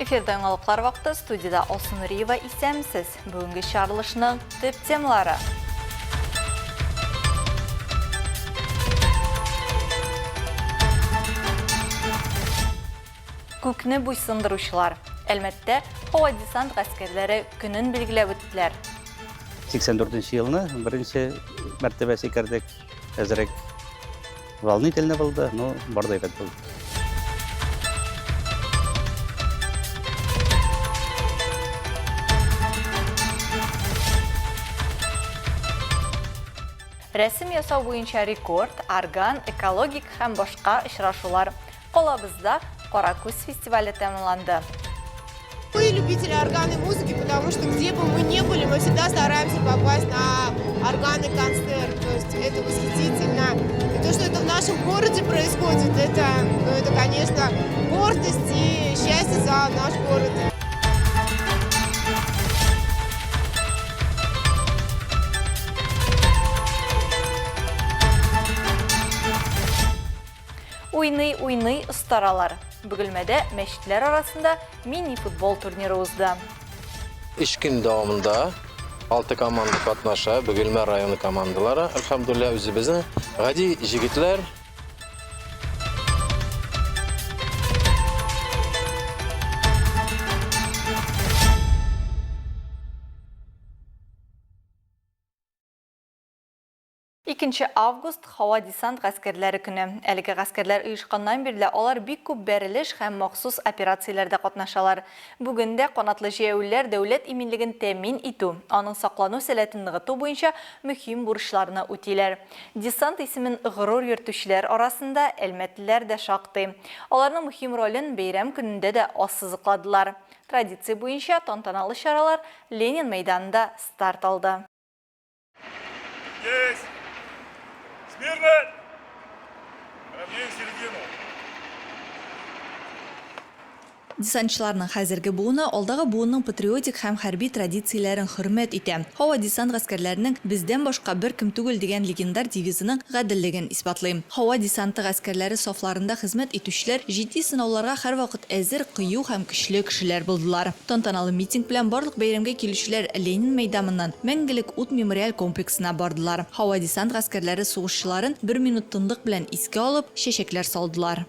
Эфирда яңалыклар вакыты, студиядә Алсу Нуриева, исәнмесез. Бүгенге чыгарылышның төп темалары. Күкне буйсындыручылар. Әлмәттә һава десант гаскәрләре көнен билгеләп үттеләр. 84 елны беренче мәртәбә сикердек. Әзрәк волнительно булды, но бар да әйбәт булды. Рәсем ясау буенча рекорд, орган, экологик һәм башка очрашулар. Калабызда Каракүз фестивале тәмамланды. Мы любители органной музыки, потому что где бы мы ни были, мы всегда стараемся попасть на органный концерт. То есть это восхитительно. И то, что это в нашем городе происходит, это, ну, это, конечно, гордость и счастье за наш город. Уйный-уйный остаралар. Бөгелмәдә мәчетләр арасында мини-футбол турниры узды. Өч көн дәвамында алты команда катнаша, Бөгелмә районы командалары, әлхәмдулилла, үзебезнең гади җегетләр. Икенче август, һава-десант гаскәрләре көне. Әлеге гаскәрләр оешканнан бирле алар бик күп бәрелеш һәм махсус операцияләрдә катнашалар. Бүген дә канатлы җәяүлеләр дәүләт иминлеген тәэмин итү, аның саклану сәләтен ныгыту буенча мөһим бурычларны үтиләр. Десант исемен горур йөртүчеләр арасында әлмәтлеләр дә шактый. Аларның мөһим ролен бәйрәм көнендә дә ассызыкладылар. Традиция буенча тантаналы чаралар Ленин мәйданында старт алды. Есть! Смирно! Равняем середину. Десантчыларның хәзерге буыны алдагы буынның патриотик һәм хәрби традицияләрен хөрмәт итә, һава-десант гаскәрләренең Бездән башка беркем түгел дигән легендар девизының гаделлеген исбатлый. Һава десанты гаскәрләре сафларында хезмәт итүчеләр җитди сынауларга һәрвакыт әзер, кыю һәм көчле кешеләр булдылар. Тантаналы митинг белән барлык бәйрәмгә килүчеләр Ленин мәйданыннан Мәңгелек ут мемориаль комплексына бардылар. Һава-десант гаскәрләре сугышчыларын бер минут тынлык белән искә алып, чәчәкләр салдылар.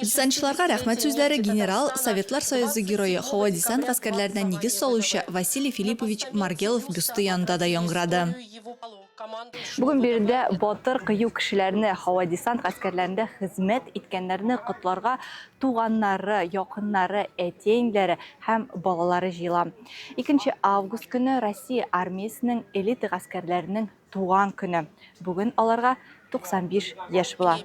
Десантчыларга рәхмәт сүзләре генерал, Советлар Союзы Герое, һава-десант гаскәрләренә нигез салучы Василий Филиппович Маргелов бюсты янында да яңгырады. Бүген биредә батыр, кыю кешеләрне, һава-десант гаскәрләрендә хезмәт иткәннәрне котларга туганнары, якыннары, әти-әниләре һәм балалары җыела. Икенче август көне Россия армиясенең элита гаскәрләренең туган көне. Бүген аларга 95 яшь була.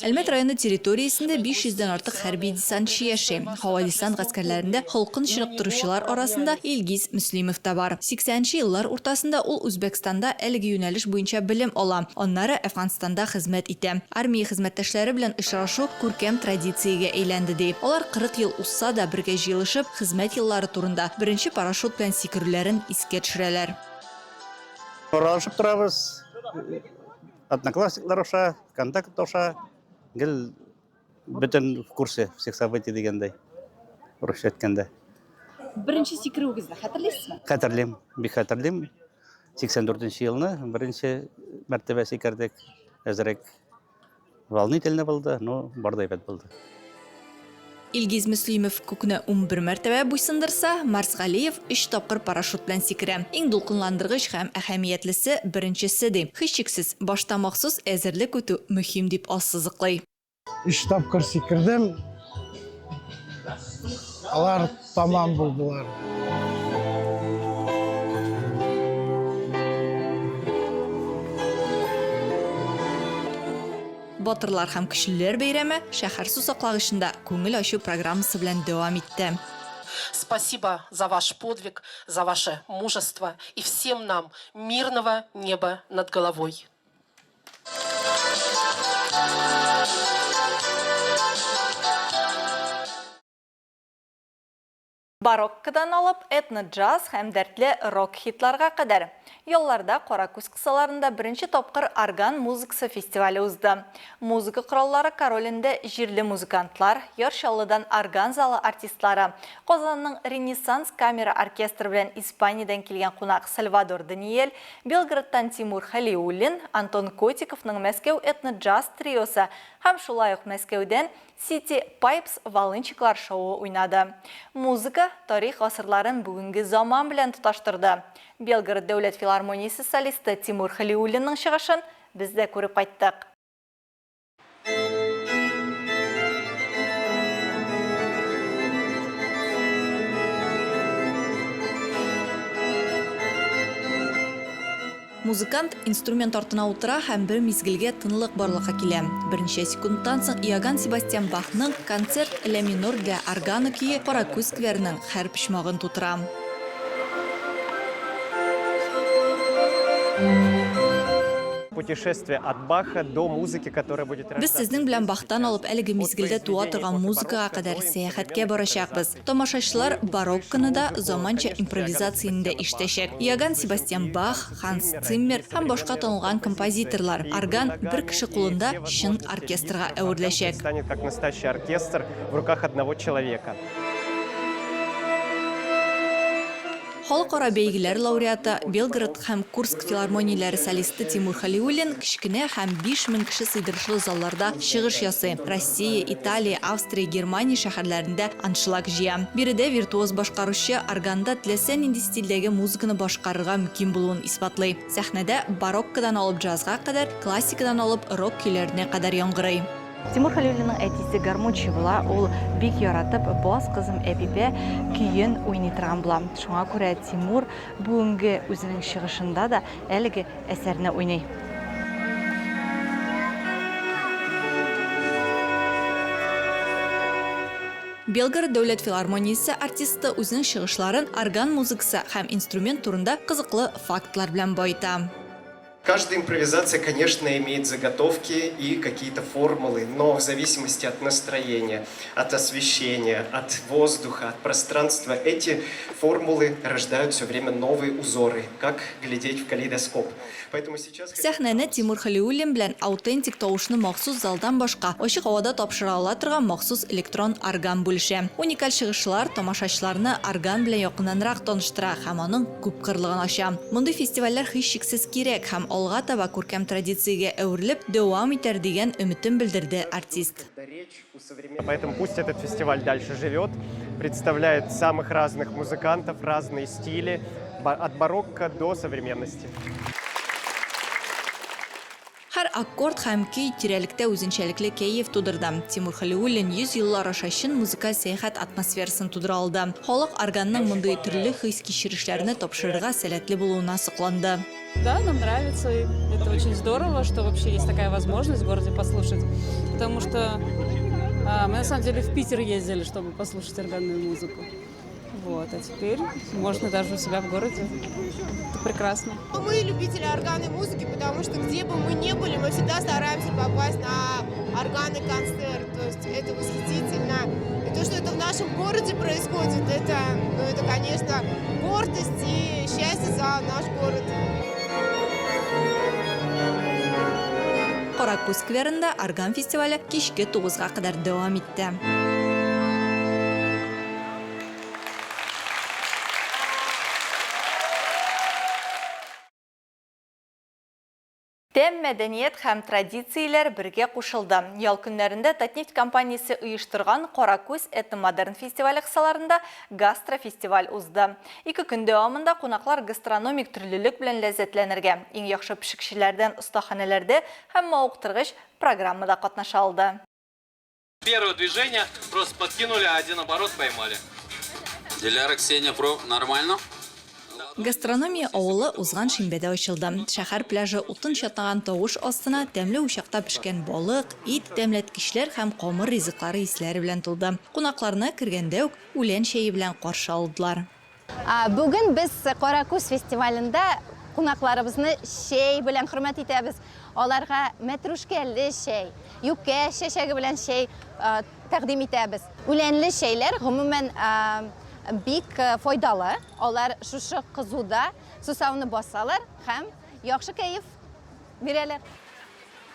Әлмәт районы территориясендә 500 дән артык хәрби десантчы яши. Һава-десант гаскәрләрендә холкын чыныктыручылар арасында Илгиз Мөслимов та бар. 80 нче еллар уртасында ул Үзбәкстанда әлеге юнәлеш буенча белем ала, аннары Әфганстанда хезмәт итә. Армия хезмәттәшләре белән очрашу күркәм традициягә әйләнде, ди. Алар 40 ел узса да бергә җыелышып, хезмәт еллары турында, беренче парашют белән сикерүләрен искә төшерәләр. Аралашып торабыз, Одноклассниклар аша, контакт аша гел бөтен в курсе всех событий дигәндәй, русча әйткәндә. Беренче сикерүегезне хәтерлисезме? Хәтерлим, бик хәтерлим. 84 елны беренче мәртәбә сикердек. Әзрәк волнительно булды, но бар да әйбәт булды. Илгиз Мөслимов күкне 11 мәртәбә буйсындырса, Марс Галиев өч тапкыр парашют белән сикерә. Иң дулкынландыргыч һәм әһәмиятлесе, беренчесе, ди. Һичшиксез, башта махсус әзерлек үтү мөһим, дип ассызыклый. Өч тапкыр сикердем, алар тамам булдылар. Батырлар һәм көчлеләр бәйрәме шәһәр сусаклагычында күңел ачу программасы белән дәвам итте. Спасибо за ваш подвиг, за ваше мужество и всем нам мирного неба над головой. Бароккодан алып этно-джаз һәм дәртле рок-хитларга кадәр. Ялларда Каракүз кысаларында беренче тапкыр орган музыкасы фестивале узды. Музыка кораллары королендә җирле музыкантлар, Яр Чаллыдан орган залы артистлары, Казанның Ренессанс камера оркестры белән Испаниядән килгән кунак Сальвадор Даниэль, Белгородтан Тимур Хәлиуллин, Антон Котиковның Мәскәү этно-джаз триосы һәм шулай ук Мәскәүдән City Pipes волынщиклар шоуы уйнады. Музыка тарих гасырларын бүгенге заман белән тоташтырды. Белгород дәүләт филармониясе солисты Тимур Хәлиуллинның чыгышын без дә күреп кайттык. Музыкант инструмент артына утыра һәм бер мизгелгә тынлык барлыкка килә. Берничә секундтан соң Иоганн Себастьян Бахның Концерт ля минор для органа көе Каракүз скверының һәр почмагын тутыра. Путешествие от Баха до музыки, которая будет Без сезнең белән Бахтан алып әлеге мизгелдә туа торган музыкага кадәр сәяхәткә барачакбыз. Тамашачылар барокконы да, заманча импровизацияне дә ишетәчәк. Иоганн Себастьян Бах, Ханс Циммер һәм башка танылган композиторлар. Орган бер кеше кулында чын оркестрга әвереләчәк. Станет как настоящий оркестр в руках одного человека. Халыкара бәйгеләр лауреаты, Белгород һәм Курск филармонияләре солисты Тимур Хәлиуллин кечкенә һәм 5000 кеше сыйдырышлы залларда чыгыш ясый, Россия, Италия, Австрия, Германия шәһәрләрендә аншлаг җыя. Биредә виртуоз башкаручы органда теләсә нинди стильдәге музыканы башкарырга мөмкин булуын исбатлый. Сәхнәдә бароккодан алып джазга кадәр, классикадан алып рок көйләренә кадәр яңгырый. Тимур Хәлиуллинның әтисе гармунчы була, ул бик яратып Бас кызым Әбибә көен уйный торган була. Шуңа күрә Тимур бүгенге үзенең чыгышында да әлеге әсәрне уйный. Белгород дәүләт филармониясе артисты үзенең чыгышларын орган музыкасы һәм инструмент турында кызыклы фактлар белән баета. Каждая импровизация, конечно, имеет заготовки и какие-то формулы, но в зависимости от настроения, от освещения, от воздуха, от пространства, эти формулы рождают все время новые узоры, как глядеть в калейдоскоп. Поэтому сейчас... Сәхнәне Тимур Хәлиуллин белән аутентик тавышны махсус залдан башка, ачык һавада тапшыра ала торган махсус электрон орган бүлешә. Уникаль чыгышлар тамашачыларны орган белән якыннанрак таныштыра һәм аның күпкырлыгын ача. Мондый фестивальләр һичшиксез кирәк һәм алга таба күркәм традициягә әверелеп, дәвам итәр дигән өметен белдерде артист. Поэтому пусть этот фестиваль дальше живет, представляет самых разных музыкантов, разные стили, от барокко до современности. Һәр аккорд һәм көй тирәлектә үзенчәлекле кәеф тудырды. Тимур Хәлиуллин 100 еллар аша чын музыкаль сәяхәт атмосферасын тудыра алды. Халык органның мондый төрле хис-кичерешләрне тапшырырга сәләтле булуына сокланды. Да, нам нравится, и это очень здорово, что вообще есть такая возможность в городе послушать, потому что мы на самом деле в Питер ездили, чтобы послушать органную музыку. Вот, а теперь можно даже у себя в городе. Это прекрасно. Мы любители органной музыки, потому что где бы мы ни были, мы всегда стараемся попасть на органный концерт. То есть это восхитительно. И то, что это в нашем городе происходит, это, ну, это, конечно, гордость и счастье за наш город. Каракүз скверында орган фестивале кичке 9-га кадәр дәвам итте. Тәм, мәдәният һәм традицияләр бергә кушылды. Ял көннәрендә Татнефть компаниясе оештырган Каракүз этномодерн фестивале кысаларында гастрофестиваль узды. Ике көн дәвамында кунаклар гастрономик төрлелек белән ләззәтләнергә, иң яхшы пешекчеләрдән остаханәләрдә һәм мавыктыргыч программада катнаша алды. Первое движение просто подкинули, а один оборот поймали. Диляра, Ксения, про нормально? Гастрономия авылы узган шимбәдә ачылды. Шәһәр пляжы утын чатнаган тавыш астына тәмле учакта пешкән балык, ит, тәмләткечләр һәм камыр ризыклары исләре белән тулды. Кунакларны кергәндә үк үлән чәе белән каршы алдылар. Бүген без Каракүз фестивалендә кунакларыбызны чәй белән хөрмәт итәбез. Аларга мәтрүшкәле чәй, юкә чәчәге белән чәй тәкъдим итәбез. Үләнле чәйләр, гомумән, бик файдалы. Алар шушы кызуда сусауны басалар һәм яхшы кәеф бирәләр.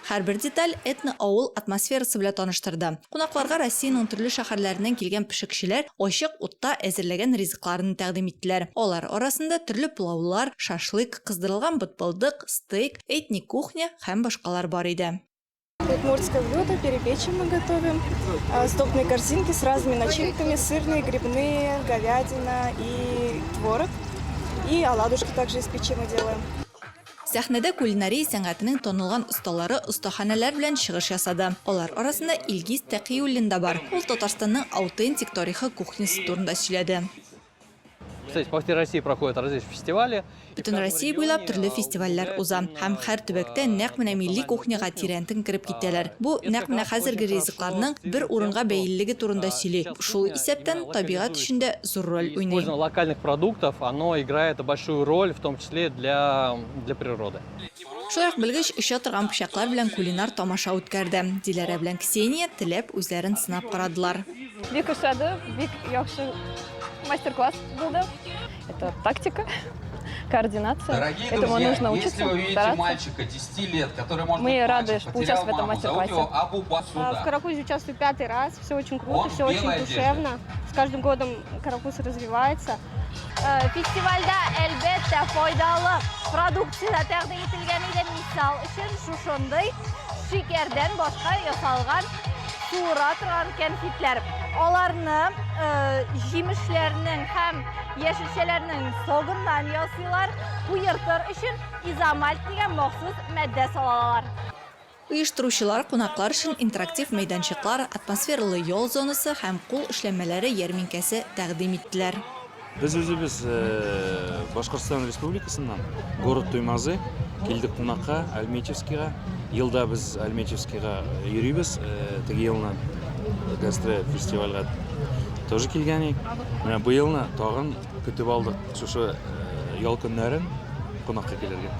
Һәрбер деталь этно-авыл атмосферасы белән таныштырды. Кунакларга Россиянең төрле шәһәрләреннән килгән пешекчеләр ачык утта әзерләгән ризыкларны тәкъдим иттеләр. Алар арасында төрле пылаулар, шашлык, кыздырылган бытбылдык, стейк, этник кухня һәм башкалар бар иде. Удмуртское блюдо, перепечи мы готовим, сдобные корзинки с разными начинками, сырные, грибные, говядина и творог. И оладушки также из печи мы делаем. Сәхнәдә кулинария сәнгатенең танылган осталары остаханәләр белән чыгыш ясады. Алар арасында Илгиз Тәкыйуллин да бар. Ул Татарстанның аутентик тарихы кухнясы турында сөйләде. Кстати, по всей России проходят различные фестивали. Бөтен Россия буйлап төрле фестивальләр уза һәм һәр төбәктә нәкъ менә милли кухняга тирәнтен кереп китәләр. Бу нәкъ менә хәзерге ризыкларның бер урынга бәйлелеге турында сөйли, шул исәптән табигать өчен дә зур роль уйный. Использование локальных продуктов, оно играет большую роль, в том числе для, для природы. Шулай ук белгеч оча торган пычаклар белән кулинар тамаша үткәрде. Диләрә белән Ксения теләп үзләрен сынап карадылар. Бик ошады, бик яхшы мастер-класс булды. Это тактика, координация. Дорогие Этому друзья, нужно если учиться, вы видите стараться. мальчика 10 лет, который, может Мы быть, рады плачет, потерял поучаствовать в этом маму, зовут мастер-классе. его Абу В Басуда. Каракузе участвую пятый раз, все очень круто, Он все в очень белой одежде. душевно. С каждым годом Каракуз развивается. Фестивальдә, әлбәттә, файдалы продукция дә тәкъдим ителгән иде. Мисал өчен, шушындый шикәрдән башка ясалган суыра торган кәнфитләр. Аларны җимешләрнең һәм яшелчәләрнең согыннан ясыйлар. Куертыр өчен изомальт дигән махсус матдә салалар. Оештыручылар кунаклар өчен интерактив мәйданчыклар, атмосфералы ял зонасы һәм кул эшләнмәләре ярминкәсе тәкъдим иттеләр. Без үзебез Башкортстан Республикасыннан, город Туймазы, килдек кунакка Альметьевскийга. Елда без Альметьевскийга йөрибез. Теге елны гастрофестивальгә тоже килгән идек. Менә быелны тагын көтеп алдык шушы ял көннәрен кунакка килергә.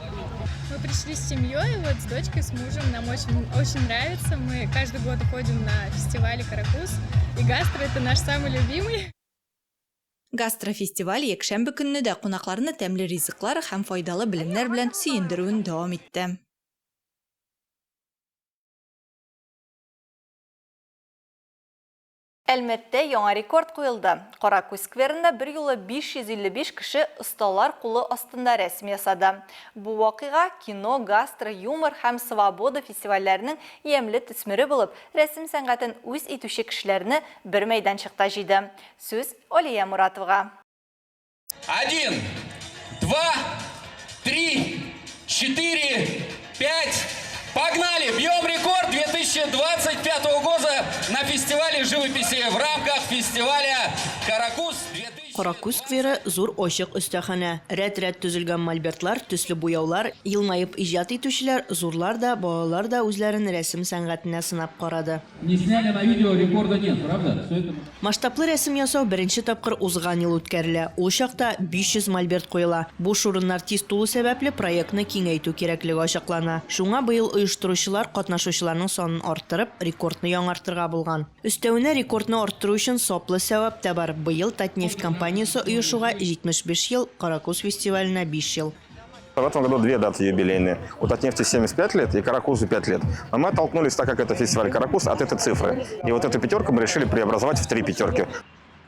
Мы пришли с семьей, вот с дочкой, с мужем. Нам очень, очень нравится. Мы каждый год ходим на фестивале «Каракуз». И гастро – это наш самый любимый. Гастрофестиваль якшәмбе көнне дә кунакларны тәмле ризыклар һәм файдалы белемнәр белән сөендерүен дәвам итте. Әлмәттә яңа рекорд куелды. Каракүз скверында берьюлы 555 кеше осталар кулы астында рәсем ясады. Бу вакыйга кино, гастро, юмор һәм свобода фестивальләренең ямьле төсмере булып, рәсем сәнгатен үз итүче кешеләрне бер мәйданчыкта җыйды. Сүз Алия Муратовага. Один, два, три, четыре, пять. Погнали! Бьем рекорд 2025 года на фестивале живописи в рамках фестиваля «Каракуз» 2000. Каракүз скверы зур ачык остаханә. Рәт-рәт төзелгән мольбертлар, төсле буяулар, елмаеп иҗат итүчеләр, зурлар да, балалар да үзләрен рәсем сәнгатенә сынап карады. Не сняли на видео, рекорда нет, правда? Все это... Масштаблы рәсем ясау беренче тапкыр узган ел үткәрелә. Ул чакта 500 мольберт куела. Буш урыннар тиз тулу сәбәпле проектны киңәйтү кирәклеге ачыклана. Шуңа быел оештыручылар катнашучыларның санын арттырып, рекордны яңартырга булган. Өстәвенә рекордны арттыру өчен саплы сәбәп тә бар. Быел Татнефть компаниясе оешуга 75 ел, Каракүз фестиваленә 5 ел. В этом году две даты юбилейные. У Татнефти 75 лет и Каракузу 5 лет. Но мы оттолкнулись, так как это фестиваль Каракуз, от этой цифры. И вот эту пятерку мы решили преобразовать в три пятерки.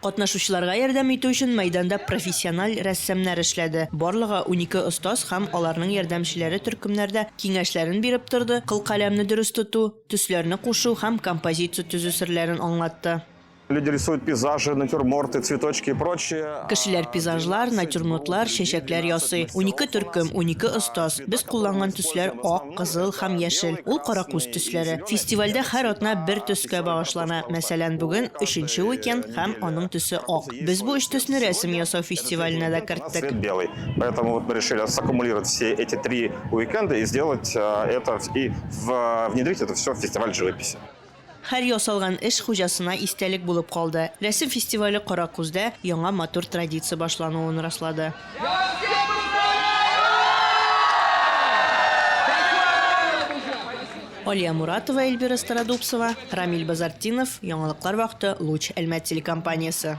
Катнашучыларга ярдәм итү өчен мәйданда профессиональ рәссамнар эшләде. Барлыгы 12 остаз һәм аларның ярдәмчеләре төркемнәрдә киңәшләрен биреп торды, кыл-каләмне дөрес тоту, төсләрне кушу һәм композиция төзү серләрен аңлатты. Люди рисуют пейзажи, натюрморты, цветочки и прочее. Кешеләр пейзажлар, натюрмортлар, чәчәкләр ясый. 12 төркем, 12 остаз. Без кулланган төсләр ак, кызыл һәм яшел. Ул каракүз төсләре. Фестивальдә һәр атна бер төскә багышлана. Мәсәлән, бүген өченче уикенд һәм аның төсе ак. Без бу өч төсне рәсем ясау фестиваленә дә керттек. Цвет белый. Поэтому вот мы решили саккумулировать все эти три уикенда и сделать это и внедрить это все в фестиваль живописи. Һәр ясалган эш хуҗасына истәлек булып калды. Рәсем фестивале Каракүздә яңа матур традиция башлануын раслады. Алия Муратова, Эльвира Стародубцева, Рамиль Базартдинов, Яңалыклар вакыты, Луч, Әлмәт телекомпаниясе.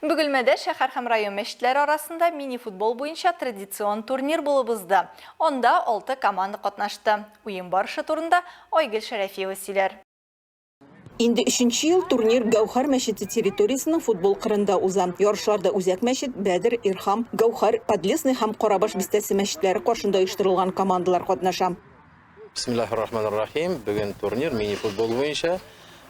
Бөгелмәдә шәһәр һәм район мәчетләре арасында мини-футбол буенча традицион турнир булып узды. Анда алты команда катнашты. Уен барышы турында Айгөл Шәрәфиева сөйләр. Инде өченче ел турнир Гәүһәр мәчете территориясенең футбол кырында уза. Ярышларда Үзәк мәчет, Бәдер, Ирхам, Гәүһәр, Подлесный һәм Карабаш бистәсе мәчетләре каршында оештырылган командалар катнаша. Бисмиллаһир-рахманир-рахим. Бүген турнир мини-футбол буенча.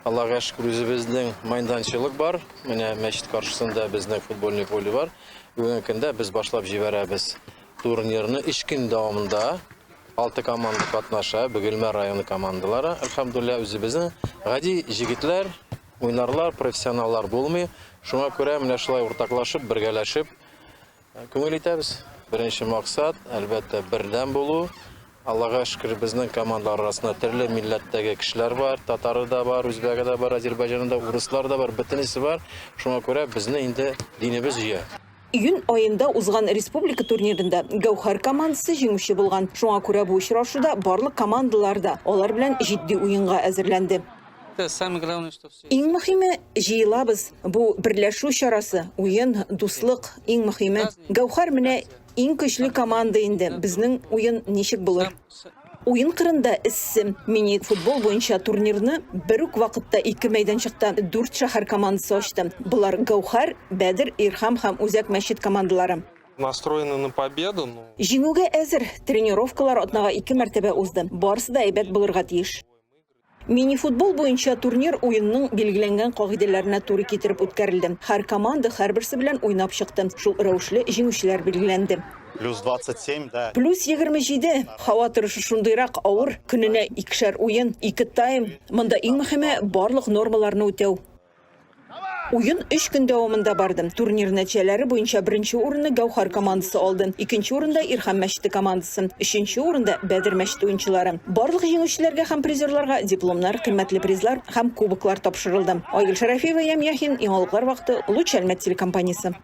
Аллага шөкер, үзебезнең майданчылык бар. Менә мәчет каршысында безнең футбольный поле бар. Бүгенге көндә без башлап җибәрәбез турнирны. Өч көн дәвамында алты команда катнаша. Бөгелмә районы командалары. Әлхәмдулилла, үзебезнең гади җегетләр уйнарлар, профессионаллар булмый. Шуңа күрә менә шулай уртаклашып, бергәләшеп Күңел итәбез. Беренче максат, әлбәттә, бердәм булу. Аллага шөкер, безнең командалар арасында төрле милләттәге кешеләр бар. Татары да бар, үзбәге дә бар, азербайҗаны да, урыслар да бар, бөтенесе бар. Шуңа күрә безне инде динебез җыя. Июнь аенда узган республика турнирында Гәүһәр командасы җиңүче булган. Шуңа күрә бу очрашуда барлык командалар да алар белән җитди уенга әзерләнде. Иң мөһиме, җыелабыз. Бу берләшү чарасы, уен, дуслык, иң мөһиме. Гәүһәр менә иң көчле команда инде, безнең уен ничек булыр? Уен кырында эссе. Мини-футбол буенча турнирны бер үк вакытта ике мәйданчыкта дүрт шәһәр командасы ачты. Болар Гәүһәр, Бәдер, Ирхам һәм Үзәк мәчет командалары. Настроены на победу, ну. Җиңүгә әзер. Тренировкалар атнага ике мәртәбә узды. Барысы да әйбәт булырга тиеш. Мини-футбол буенча турнир уенның билгеләнгән кагыйдәләренә туры китереп үткәрелде. Һәр команда һәрберсе белән уйнап чыкты. Шул рәвешле җиңүчеләр билгеләнде. Плюс 27, да. Плюс 27. Һава торышы шундыйрак авыр. Көненә икешәр уен, ике тайм. Монда иң мөһиме, барлык нормаларны үтәү. Уен өч көн дәвамында барды. Турнир нәтиҗәләре буенча беренче урынны Гәүһәр командасы алды. Икенче урында Ирхам мәчете командасы. Өченче урында Бәдер мәчете уенчылары. Барлык җиңүчеләргә һәм призерларга дипломнар, кыйммәтле призлар һәм кубоклар тапшырылды. Айгөл Шәрәфиева, Ям Яхин, Яңалыклар вакыты, Луч Әлмәт телекомпаниясе.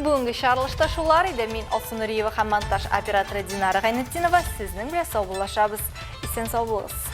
Бүгенге чыгарылышта шулар иде. Мин Алсу Нуриева һәм монтаж операторы Динара Гайнетдинова сезнең белән саубуллашабыз. Исән сау булыгыз.